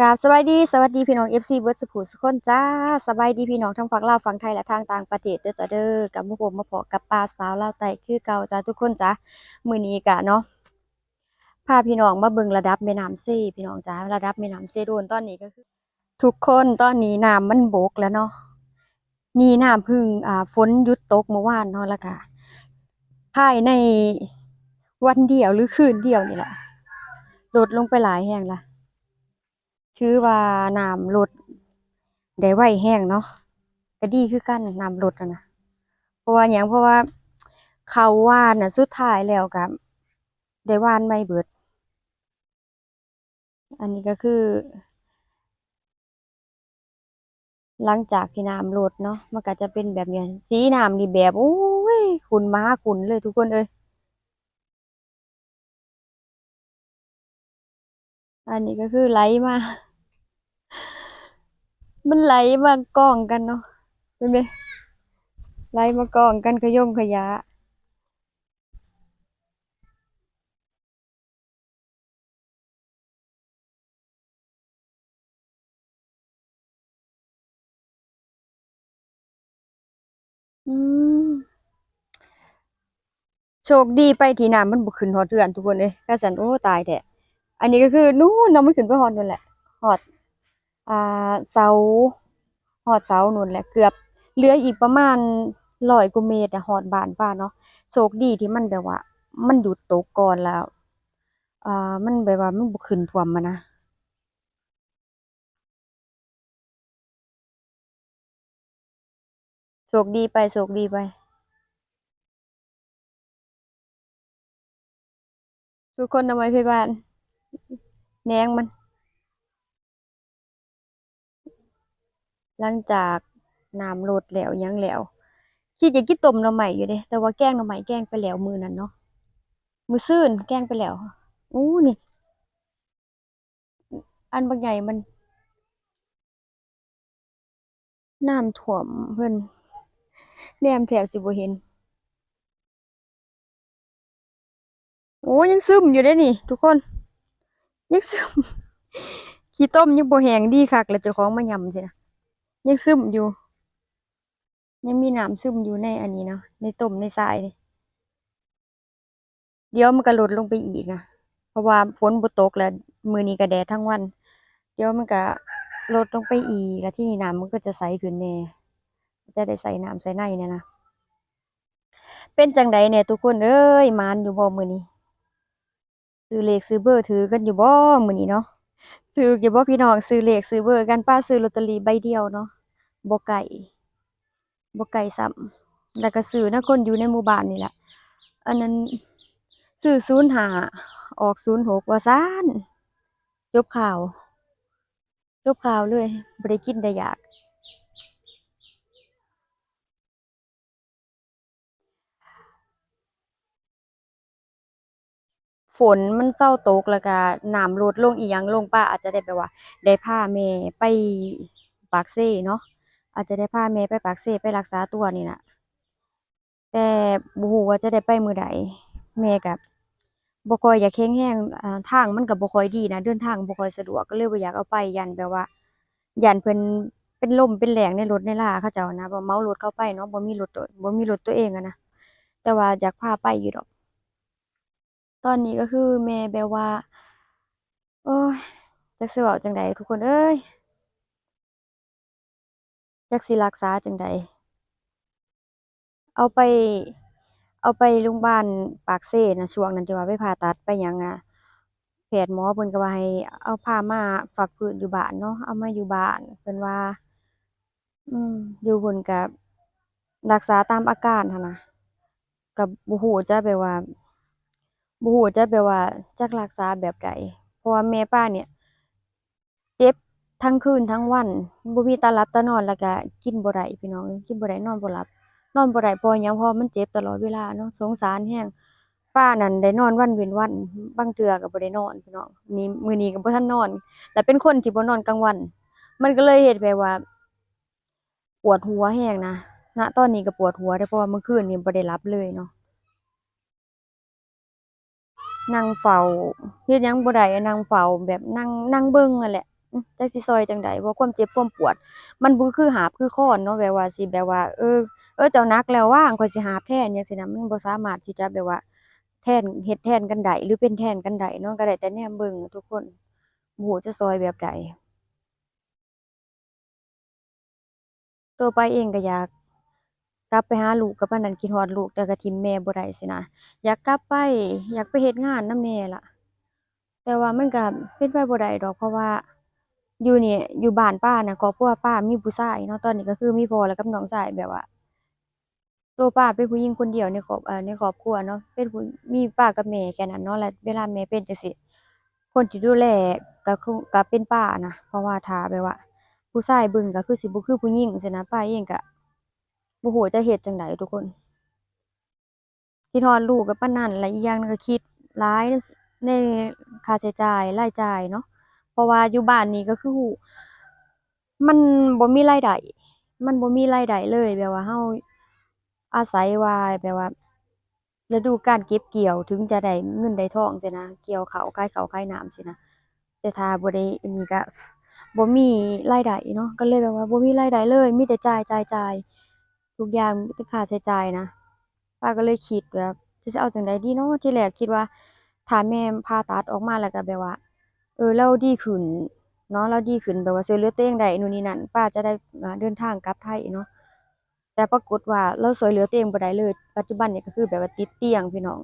ກາບສະບາຍດີ ສະຫວັດດີພີ່ນ້ອງເອັຟຊີເບິດສູ່ຜູ້ສູ່ຄົນຈ້າ. ສະບາຍດີພີ່ນ້ອງທັງຝັ່ງລາວ ຝັ່ງໄທ ແລະ ທາງຕ່າງປະເທດເດີຈົ້າເດີ. ກັບມາພົບມາພໍ້ກັບປາສາວລາວໃຕ້ຄືເກົ່າຈ້າທຸກຄົນຈ້າ. ມື້ນີ້ກະເນາະ ພາພີ່ນ້ອງມາເບິ່ງລະດັບແມ່ນ້ຳເຊພີ່ນ້ອງຈ້າ. ລະດັບແມ່ນ້ຳເຊໂດນຕອນນີ້ກໍຄື ທຸກຄົນ ຕອນນີ້ນ້ຳມັນບົກແລ້ວເນາະ. ນີ້ນ້ຳເພິ່ງ ອ່າ ຝົນຢຸດຕົກມື້ວານເນາະ ແລ້ວກະພາຍໃນວັນດຽວ ຫຼື ຄືນດຽວນີ້ແຫຼະ ລົດລົງໄປຫຼາຍແຮງລະ. ຖືວ່ານ້ຳລົດໄດ້ໄວແຮງເນາະ ກະດີຄືກັນ ນ້ຳລົດຫັ້ນນະ. ເພາະວ່າຫຍັງ? ເພາະວ່າເຂົ້າຫວ່ານນະ ສຸດທ້າຍແລ້ວກະໄດ້ຫວ່ານໃໝ່ເບິດ. ອັນນີ້ກໍຄື ຫຼັງຈາກທີ່ນ້ຳລົດເນາະ ມັນກໍຈະເປັນແບບນີ້. ສີນ້ຳນີ້ແບບ ໂອ້ຍ ຂຸ່ນມະຫາຂຸ່ນເລີຍທຸກຄົນເອີຍ. ອັນນີ້ກໍຄືໄຫຼມາ ມັນໄຫຼມາກອງກັນເນາະ ເຫັນເດ້ ໄຫຼມາກອງກັນ ຂະຍົງຂະຢາ. ອືມ ໂຊກດີໄປທີ່ນ້ຳມັນບໍ່ຂຶ້ນຮອດເຮືອນທຸກຄົນເອີຍ ຄັນຊັ້ນ ໂອ້ ຕາຍແທ້. ອັນນີ້ກໍຄື ນູ້ນເນາະ ມັນຂຶ້ນໄປຮອດນັ້ນແຫຼະ ຮອດ ອ່າ ເສົາ ຮອດເສົາໂນ້ນແຫຼະ ເກືອບ ເຫຼືອອີກປະມານຮ້ອຍກວ່າເມດອະ ຮອດບ້ານປ້າເນາະ. ໂຊກດີທີ່ມັນແບບວ່າມັນຢຸດຕົກກ່ອນແລ້ວ ເອີ ມັນແບບວ່າມັນບໍ່ຂຶ້ນຖ້ວມຫັ້ນນະ. ໂຊກດີໄປ ໂຊກດີໄປ ທຸກຄົນ. ໜໍ່ໄມ້ໄຜ່ບ້ານ ແໜງມັນ ຫຼັງຈາກນ້ຳລົດແລ້ວຫຍັງແລ້ວ ຄິດຢາກກິນຕົ້ມໜໍ່ໄມ້ຢູ່ເດ້ ແຕ່ວ່າແກງໜໍ່ໄມ້ແກງໄປແລ້ວມື້ນັ້ນເນາະ ມື້ຊືນແກງໄປແລ້ວ. ໂອ້ ນີ້ ອັນບັກໃຫຍ່ມັນ ນ້ຳຖ້ວມເພິ່ນ ແນມແທບຊິບໍ່ເຫັນ. ໂອ້ ຍັງຊຶມຢູ່ເດ້ນີ້ທຸກຄົນ ຍັງຊຶມ ຂີ້ຕົມຍັງບໍ່ແຫ້ງ ດີຄັກແລ້ວເຈົ້າຂອງມາຫຍ້ຳຊີ້ນະ ຍັງຊຶມຢູ່ ຍັງມີນ້ຳຊຶມຢູ່ໃນອັນນີ້ເນາະ ໃນຕົ້ມໃນຊາຍນີ້. ດຽວມັນກະລົດລົງໄປອີກນະ ເພາະວ່າຝົນບໍ່ຕົກແລ້ວ ມື້ນີ້ກະແດດທັງວັນ ດຽວມັນກະລົດລົງໄປອີກ ແລ້ວທີນີ້ນ້ຳມັນກໍຈະໃສຂຶ້ນແດ່ ຈະໄດ້ໃສ່ນ້ຳໃສ່ໃນແດ່ນະ. ເປັນຈັ່ງໃດແດ່ທຸກຄົນເອີຍ ໝານຢູ່ບໍ່ມື້ນີ້? ຊື້ເລກຊື້ເບີຖືກກັນຢູ່ບໍ່ມື້ນີ້ເນາະ? ຖືກຢູ່ບໍ່ພີ່ນ້ອງ? ຊື້ເລກຊື້ເບີກັນ ປາ ຊື້ລອດເຕີຣີໃບດຽວເນາະ ບໍ່ໃກ້ ບໍ່ໄກຊ້ຳ ແລ້ວກໍຊື້ນຳຄົນຢູ່ໃນໝູ່ບ້ານນີ້ແຫຼະ ອັນນັ້ນ ຊື້ສູນຫ້າ ອອກສູນຫົກ ວ່າຊັ້ນ ຈົບຂ່າວ ຈົບຂ່າວເລີຍ ບໍ່ໄດ້ກິນໄດ້ຢາກ. ຝົນມັນເຊົາຕົກ ແລ້ວກະນ້ຳລົດລົງອີ່ຫຍັງລົງ ປ້າອາດຈະໄດ້ແບບວ່າ ໄດ້ພາແມ່ໄປປາກເຊເນາະ ອາດຈະໄດ້ພາແມ່ໄປປາກເຊ ໄປລັກສາຕົວນີ້ລະ ແຕ່ບໍ່ຮູ້ວ່າຈະໄດ້ໄປມື້ໃດ. ແມ່ກະບໍ່ຄ່ອຍຢາກແຂງແຮງ ອ່າ ທາງມັນກະບໍ່ຄ່ອຍດີນະ ເດີນທາງບໍ່ຄ່ອຍສະດວກ ກໍເລີຍບໍ່ຢາກເອົາໄປ ຢ້ານແບບວ່າ ຢ້ານເພິ່ນເປັນລົມເປັນແລ້ງໃນລົດໃນລາ ເຂົາເຈົ້ານະ ເໝົາລົດເຂົາໄປເນາະ ບໍ່ມີລົດໂຕ ບໍ່ມີລົດຕົວເອງຫັ້ນນະ ແຕ່ວ່າຢາກພາໄປຢູ່ດອກ. ຕອນນີ້ກໍຄືແມ່ແບບວ່າ ໂອ້ຍ ຈັກຊິເວົ້າຈັ່ງໃດທຸກຄົນເອີຍ ຈັກຊິລັກສາຈັ່ງໃດ ເອົາໄປ ເອົາໄປໂຮງບານປາກເຊນະ ຊ່ວງນັ້ນທີ່ວ່າໄປຜ່າຕັດໄປຫຍັງອະ ແພດໝໍເພິ່ນກໍວ່າໃຫ້ເອົາພາມາພັກຟື້ນຢູ່ບ້ານເນາະ ເອົາມາຢູ່ບ້ານ ເພິ່ນວ່າ ອືມ ຢູ່ພຸ້ນກະລັກສາຕາມອາການຫັ້ນນະ ກະບໍ່ຮູ້ຈະແບບວ່າ ບໍ່ຮູ້ຈະແບບວ່າຈັກລັກສາແບບໃດ ເພາະວ່າແມ່ປ້ານີ້ເຈັບທັງຄືນທັງວັນ ບໍ່ມີຕາຫຼັບຕານອນ ແລ້ວກະກິນບໍ່ໄດ້ພີ່ນ້ອງເອີຍ ກິນບໍ່ໄດ້ນອນບໍ່ຫຼັບ ນອນບໍ່ໄດ້ ເພາະຫຍັງ ເພາະວ່າມັນເຈັບຕະຫຼອດເວລາເນາະ ສົງສານແຮງ. ປ້ານັ້ນໄດ້ນອນວັນເວັ້ນວັນ ບາງເທື່ອກໍບໍ່ໄດ້ນອນພີ່ນ້ອງ ນີ້ ມື້ນີ້ກໍບໍ່ທັນນອນ ແລະເປັນຄົນທີ່ບໍ່ນອນກາງວັນ ມັນກໍເລີຍເຮັດແບບວ່າປວດຫົວແຮງນະ ນະຕອນນີ້ກໍປວດຫົວເດ້ ເພາະວ່າມື້ຄືນນີ້ບໍ່ໄດ້ຫຼັບເລີຍເນາະ ນັ່ງເຝົ້າ ເຮັດຫຍັງບໍ່ໄດ້ ນັ່ງເຝົ້າ ແບບນັ່ງ ນັ່ງເບິ່ງຫັ້ນແຫຼະ ອື ຈັກຊິຊ່ອຍຈັ່ງໃດ ເພາະຄວາມເຈັບຄວາມປວດ ມັນບໍ່ຄືຫາບຄືຄ້ອນເນາະ ແບບວ່າຊິແບບວ່າ ເອີ ເອີ ເຈົ້າໜັກແລ້ວ ວາງ ຂ້ອຍຊິຫາບແທນ ຈັ່ງຊີ້ນະ ມັນບໍ່ສາມາດທີ່ຈະແບບວ່າແທນ ເຮັດແທນກັນໄດ້ ຫຼື ເປັນແທນກັນໄດ້ເນາະ ກໍໄດ້ແຕ່ແນມເບິ່ງທຸກຄົນ ບໍ່ຮູ້ຈະຊ່ອຍແບບໃດ. ໂຕປາເອງກໍຢາກກັບໄປຫາລູກ ກໍປານນັ້ນ ຄິດຮອດລູກ ແຕ່ກໍຖິ້ມແມ່ບໍ່ໄດ້ຊີ້ນະ ຢາກກັບໄປ ຢາກໄປເຮັດງານນຳແມ່ລະ ແຕ່ວ່າມັນກໍເປັນໄປບໍ່ໄດ້ດອກ ເພາະວ່າຢູ່ນີ້ ຢູ່ບ້ານປານະ ຄອບຄົວປາມີຜູ້ຊາຍເນາະ ຕອນນີ້ກໍຄືມີພໍ່ ແລ້ວກັບນ້ອງຊາຍ ແບບວ່າ ໂຕປາເປັນຜູ້ຍິງຄົນດຽວໃນຄອບ ເອີ ໃນຄອບຄົວເນາະ ເປັນຜູ້ ມີປາກັບແມ່ແຄ່ນັ້ນເນາະ ແລະ ເວລາແມ່ເປັນຈັ່ງຊີ້ ຄົນທີ່ດູແລກໍຄື ກໍເປັນປານະ ເພາະວ່າຖ້າແບບວ່າຜູ້ຊາຍເບິ່ງກໍຄືຊິບໍ່ຄືຜູ້ຍິງຊີ້ນະ ປາເອງກໍບໍ່ຮູ້ຈະເຮັດຈັ່ງໃດທຸກຄົນ ຄິດຮອດລູກກໍປານນັ້ນ ແລະ ອີກຢ່າງໜຶ່ງກໍຄິດຫຼາຍໃນຄ່າໃຊ້ຈ່າຍ ລາຍຈ່າຍເນາະ ເພາະວ່າຢູ່ບ້ານນີ້ກໍຄື ມັນບໍ່ມີລາຍໄດ້ ມັນບໍ່ມີລາຍໄດ້ເລີຍ ແບບວ່າເຮົາອາໄສວ່າ ແບບວ່າ ລະດູການເກັບກ່ຽວເຖິງຈະໄດ້ເງິນໄດ້ທອງຊີ້ນະ ກ່ຽວເຂົ້າ ຂາຍເຂົ້າຂາຍນ້ຳຊີ້ນະ ແຕ່ຖ້າບໍ່ໄດ້ອັນນີ້ກະບໍ່ມີລາຍໄດ້ເນາະ ກໍເລີຍແບບວ່າບໍ່ມີລາຍໄດ້ເລີຍ ມີແຕ່ຈ່າຍ ຈ່າຍ ຈ່າຍ ທຸກຢ່າງມີແຕ່ຄ່າໃຊ້ຈ່າຍນະ. ປາກໍເລີຍຄິດວ່າຈະເອົາຈັ່ງໃດດີເນາະ ທີແລກຄິດວ່າຖ້າແມ່ຜ່າຕັດອອກມາແລ້ວກໍແບບວ່າ ເອີ ລາວດີຂຶ້ນເນາະ ລາວດີຂຶ້ນ ແບບວ່າຊ່ວຍເຫຼືອຕົວເອງໄດ້ ໂນ່ນນີ້ນັ້ນ ປາຈະໄດ້ ອ່າ ເດີນທາງກັບໄທເນາະ ແຕ່ປາກົດວ່າລາວຊ່ວຍເຫຼືອຕົວເອງບໍ່ໄດ້ເລີຍ ປັດຈຸບັນນີ້ກໍຄືແບບວ່າຕິດຕຽງພີ່ນ້ອງ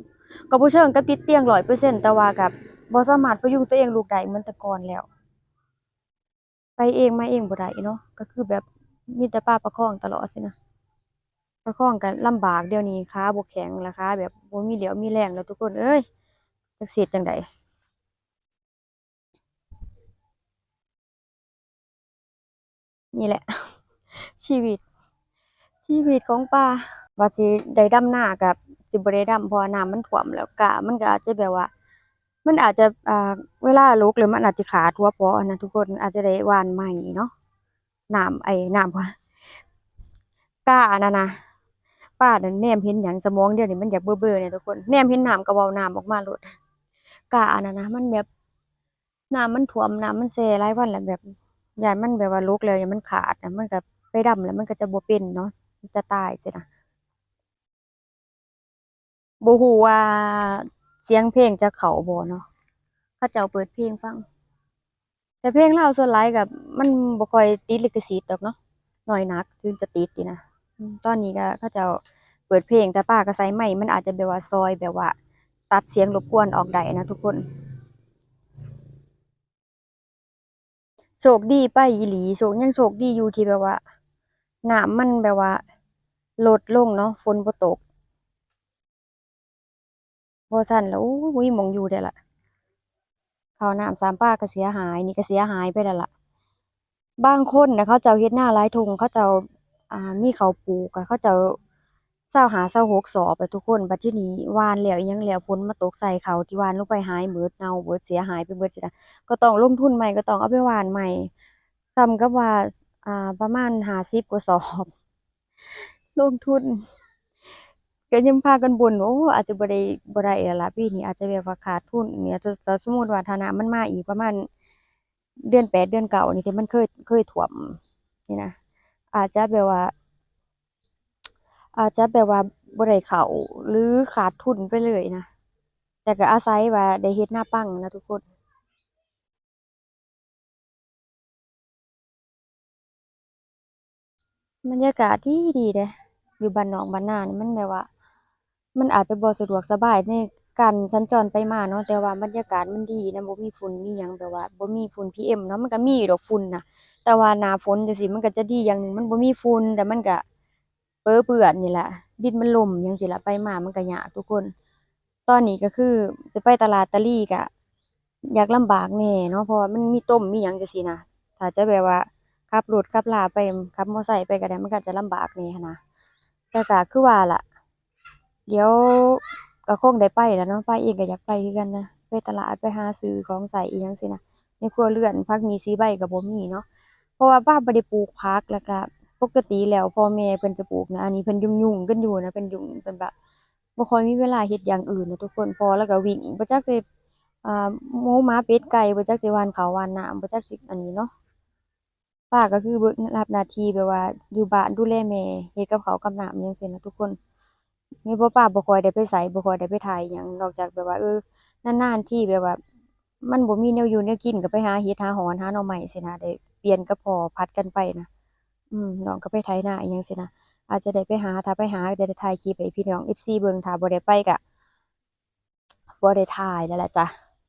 ກໍບໍ່ເຊີງກັບຕິດຕຽງຮ້ອຍເປີເຊັນ ແຕ່ວ່າກໍບໍ່ສາມາດພະຍຸງຕົວເອງລຸກໄດ້ເໝືອນແຕ່ກ່ອນແລ້ວ ໄປເອງມາເອງບໍ່ໄດ້ເນາະ ກໍຄືແບບມີແຕ່ປາປະຄອງຕະຫຼອດຊີ້ນະ ປະຄອງກໍລຳບາກ ດຽວນີ້ຂາບໍ່ແຂງລະ ຂາແບບບໍ່ມີຫລຽວມີແຮງແລ້ວທຸກຄົນເອີຍ ຈັກຊິເຮັດຈັ່ງໃດ. ນີ້ແຫຼະ ຊີວິດ ຊີວິດຂອງປາ ວ່າຊິໄດ້ດຳນາກໍຊິບໍ່ໄດ້ດຳ ເພາະວ່ານ້ຳມັນຖ້ວມແລ້ວ ກ້າມັນກໍອາດຈະແບບວ່າ ມັນອາດຈະ ອ່າ ເວລາລົກແລ້ວມັນອາດຈະຂາດຫົວເປາະຫັ້ນນະທຸກຄົນ ອາດຈະໄດ້ຫວ່ານໃໝ່ເນາະ ນ້ຳ ໄອ້ ນ້ຳ ກ້າອັນນັ້ນນະ ປານັ້ນແນມເຫັນຫຍັງ ສະໝອງດຽວນີ້ມັນຢາກເບີໆແດ່ທຸກຄົນ ແນມເຫັນນ້ຳກໍເວົ້ານ້ຳອອກມາໂລດ ກ້າອັນນັ້ນນະ ມັນແບບ ນ້ຳມັນຖ້ວມ ນ້ຳມັນແຊ່ຫຼາຍວັນແລ້ວ ແບບ ຢ້ານມັນແບບວ່າລົກແລ້ວ ຢ້ານມັນຂາດນະ ມັນກໍໄປດຳແລ້ວ ມັນກໍຈະບໍ່ເປັນເນາະ ມັນຈະຕາຍຊີ້ນະ. ບໍ່ຮູ້ວ່າສຽງເພງຈະເຂົ້າບໍ່ເນາະ ເຂົາເຈົ້າເປີດເພງຟັງ ແຕ່ເພງລາວສ່ວນຫຼາຍກໍມັນບໍ່ຄ່ອຍຕິດລິຂະສິດດອກເນາະ ໜ້ອຍໜັກເຖິງຈະຕິດນີ້ນະ. ອືມ ຕອນນີ້ກໍເຂົາເຈົ້າເປີດເພງ ແຕ່ປາກໍໃສ່ໄມ ມັນອາດຈະແບບວ່າຊ່ອຍແບບວ່າຕັດສຽງລົບກວນອອກໄດ້ນະທຸກຄົນ. ໂຊກດີໄປອີ່ຫຼີ ໂຊກ ຍັງໂຊກດີຢູ່ທີ່ແບບວ່ານ້ຳມັນແບບວ່າລົດລົງເນາະ ຝົນບໍ່ຕົກ. ບໍ່ຊັ້ນລະ ໂອ້ຍ ບໍ່ມີໝ່ອງຢູ່ແທ້ລະ ເຂົ້ານ້ຳສາມປາກໍເສຍຫາຍ ນີ້ກໍເສຍຫາຍໄປແລ້ວລະ. ບາງຄົນນະ ເຂົາເຈົ້າເຮັດນາຫຼາຍທົ່ງ ເຂົາເຈົ້າ ອ່າ ມີເຂົ້າປູກ ເຂົາເຈົ້າຊາວຫ້າ ຊາວຫົກສອບແລ້ວທຸກຄົນ ບັດທີນີ້ຫວ່ານແລ້ວ ອີ່ຫຍັງແລ້ວ ຝົນມາຕົກໃສ່ ເຂົ້າທີ່ຫວ່ານລົງໄປຫາຍເໝິດ ເນົ່າເໝິດ ເສຍຫາຍໄປເໝິດຊີ້ນະ ກໍຕ້ອງລົງທຶນໃໝ່ ກໍຕ້ອງເອົາໄປຫວ່ານໃໝ່ ສ່ຳກັບວ່າ ອ່າ ປະມານຫ້າສິບກວ່າສອບ ລົງທຶນ ກໍຍັງພາກັນບົ່ນ ໂອ້ ອາດຈະບໍ່ໄດ້ ບໍ່ໄດ້ແລ້ວລະ ປີນີ້ອາດຈະແບບວ່າຂາດທຶນນີ້ ຖ້າສົມມຸດວ່າຖ້ານ້ຳມັນມາອີກປະມານເດືອນແປດ ເດືອນເກົ້ານີ້ ທີ່ມັນເຄີຍ ເຄີຍຖ້ວມນີ້ນະ ອາດຈະແບບວ່າ ອາດຈະແບບວ່າບໍ່ໄດ້ເຂົ້າ ຫຼື ຂາດທຶນໄປເລີຍນະ ແຕ່ກໍອາໄສວ່າໄດ້ເຮັດນາປັງນະທຸກຄົນ. ບັນຍາກາດດີໆເດ້ ຢູ່ບ້ານນອກບ້ານນານີ້ ມັນແບບວ່າ ມັນອາດຈະບໍ່ສະດວກສະບາຍໃນການສັນຈອນໄປມາເນາະ ແຕ່ວ່າບັນຍາກາດມັນດີນະ ບໍ່ມີຝຸ່ນມີຫຍັງ ແບບວ່າບໍ່ມີຝຸ່ນ ພີເອັມ ເນາະ ມັນກໍມີຢູ່ດອກຝຸ່ນນະ ແຕ່ວ່າໜ້າຝົນຈັ່ງຊີ້ ມັນກໍຈະດີຢ່າງໜຶ່ງ ມັນບໍ່ມີຝຸ່ນ ແຕ່ມັນກໍເປິເປື້ອນນີ້ແຫຼະ ດິນມັນລົມຫຍັງຊີ້ລະ ໄປມາມັນກໍຍາກທຸກຄົນ. ຕອນນີ້ກໍຄືຈະໄປຕະຫຼາດຕະລີກໍຢາກລຳບາກແດ່ເນາະ ເພາະວ່າມັນມີຕົມມີຫຍັງຈັ່ງຊີ້ນະ ຖ້າຈະແບບວ່າຂັບລົດຂັບລາໄປ ຂັບມໍໄຊໄປກໍໄດ້ ມັນກໍອາດຈະລຳບາກແດ່ຫັ້ນນະ ແຕ່ກໍຄືວ່າລະ ດຽວກໍຄົງໄດ້ໄປລະເນາະ ປາເອງກໍຢາກໄປຄືກັນນະ ໄປຕະຫຼາດ ໄປຫາຊື້ຂອງໃຊ້ອີ່ຫຍັງຊີ້ນະ ໃນຄົວເຮືອນ ຜັກໝີ່ສີ່ໃບກໍບໍ່ມີເນາະ ເພາະວ່າປາບໍ່ໄດ້ປູກຜັກ ແລ້ວກໍປົກກະຕິແລ້ວພໍ່ແມ່ເພິ່ນຈະປູກນະ ອັນນີ້ເພິ່ນຫຍຸ້ງໆກັນຢູ່ນະ ເພິ່ນຫຍຸ້ງ ເພິ່ນແບບ ບໍ່ຄ່ອຍມີເວລາເຮັດຢ່າງອື່ນນະທຸກຄົນ ພໍ່ລາວກໍວິ່ງ ບໍ່ຈັກຊິ ອ່າ ໝູໝາເປັດໄກ່ ບໍ່ຈັກຊິຫວ່ານເຂົ້າຫວ່ານນ້ຳ ບໍ່ຈັກຊິອັນນີ້ເນາະ. ປ້າກໍຄືເບິ່ງ ຮັບໜ້າທີ່ແບບວ່າຢູ່ບ້ານດູແລແມ່ ເຮັດກັບເຂົ້າກັບນ້ຳຫຍັງຊີ້ນະທຸກຄົນ. ແມ່ນບໍ່ ປ້າບໍ່ຄ່ອຍໄດ້ໄປໃສ ບໍ່ຄ່ອຍໄດ້ໄປຖ່າຍຫຍັງ ນອກຈາກແບບວ່າ ເອີ ນານໆທີ ແບບວ່າມັນບໍ່ມີແນວຢູ່ແນວກິນ ກໍໄປຫາເຫັດຫາຫອນ ຫາໜໍ່ໄມ້ຊີ້ນະ ໄດ້ປ່ຽນກັບພໍ່ ຜັດກັນໄປນະ. ອືມ ນ້ອງກໍໄປໄຖນາອີ່ຫຍັງຊີ້ນະ ອາດຈະໄດ້ໄປຫາ ຖ້າໄປຫາກໍຈະໄດ້ຖ່າຍຄລິບໃຫ້ພີ່ນ້ອງເອັຟຊີເບິ່ງ ຖ້າບໍ່ໄດ້ໄປກໍບໍ່ໄດ້ຖ່າຍແລ້ວລະຈ້ະ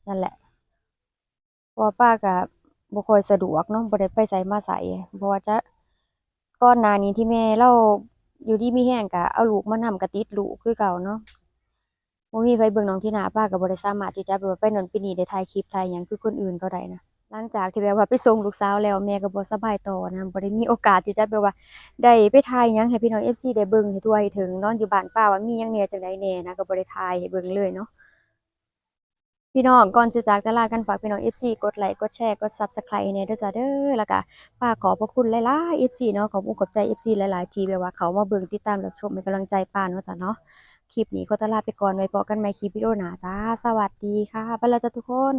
ນັ້ນແຫຼະ. ເພາະວ່າປ້າກະບໍ່ຄ່ອຍສະດວກເນາະ ບໍ່ໄດ້ໄປໃສມາໃສ ເພາະວ່າຈະ ກ່ອນໜ້ານີ້ທີ່ແມ່ລາວຢູ່ດີມີແຮງກະເອົາລູກມານຳ ກະຕິດລູກຄືເກົ່າເນາະ ບໍ່ມີໃຜເບິ່ງນ້ອງທີນາ ປ້າກະບໍ່ໄດ້ສາມາດທີ່ຈະແບບວ່າໄປນັ້ນໄປນີ້ ໄດ້ຖ່າຍຄລິບຖ່າຍຫຍັງຄືຄົນອື່ນເຂົາໄດ້ນະ. ຫຼັງຈາກທີ່ແບບວ່າໄປສົ່ງລູກສາວແລ້ວ ແມ່ກະບໍ່ສະບາຍຕໍ່ນະ ບໍ່ໄດ້ມີໂອກາດທີ່ຈະແບບວ່າໄດ້ໄປຖ່າຍຫຍັງໃຫ້ພີ່ນ້ອງເອັຟຊີໄດ້ເບິ່ງໃຫ້ທົ່ວໃຫ້ເຖິງເນາະ ຢູ່ບ້ານປ້າວ່າມີຫຍັງແດ່ ຈັ່ງໃດແດ່ນະ ກະບໍ່ໄດ້ຖ່າຍໃຫ້ເບິ່ງເລີຍເນາະ. ພີ່ນ້ອງ ກ່ອນຊິຈາກຈະລາກັນ ຝາກພີ່ນ້ອງເອັຟຊີກົດໄລ ກົດແຊ ກົດ Subscribe ໃຫ້ແດ່ເດີຈ້າເດີ ແລ້ວກະຝາກຂອບພະຄຸນຫຼາຍໆ ເອັຟຊີເນາະ ຂອບອົກຂອບໃຈເອັຟຊີຫຼາຍໆ ທີ່ແບບວ່າເຂົ້າມາເບິ່ງຕິດຕາມຮັບຊົມໃຫ້ກຳລັງໃຈປ້າເນາະຈ້າເນາະ. ຄລິບນີ້ຂໍຕົວລາໄປກ່ອນ ໄວ້ພໍ້ກັນໃໝ່ຄລິບວິດີໂອໜ້າຈ້າ ສະຫວັດດີຄ່ະ ໄປແລ້ວຈ້າທຸກຄົນ.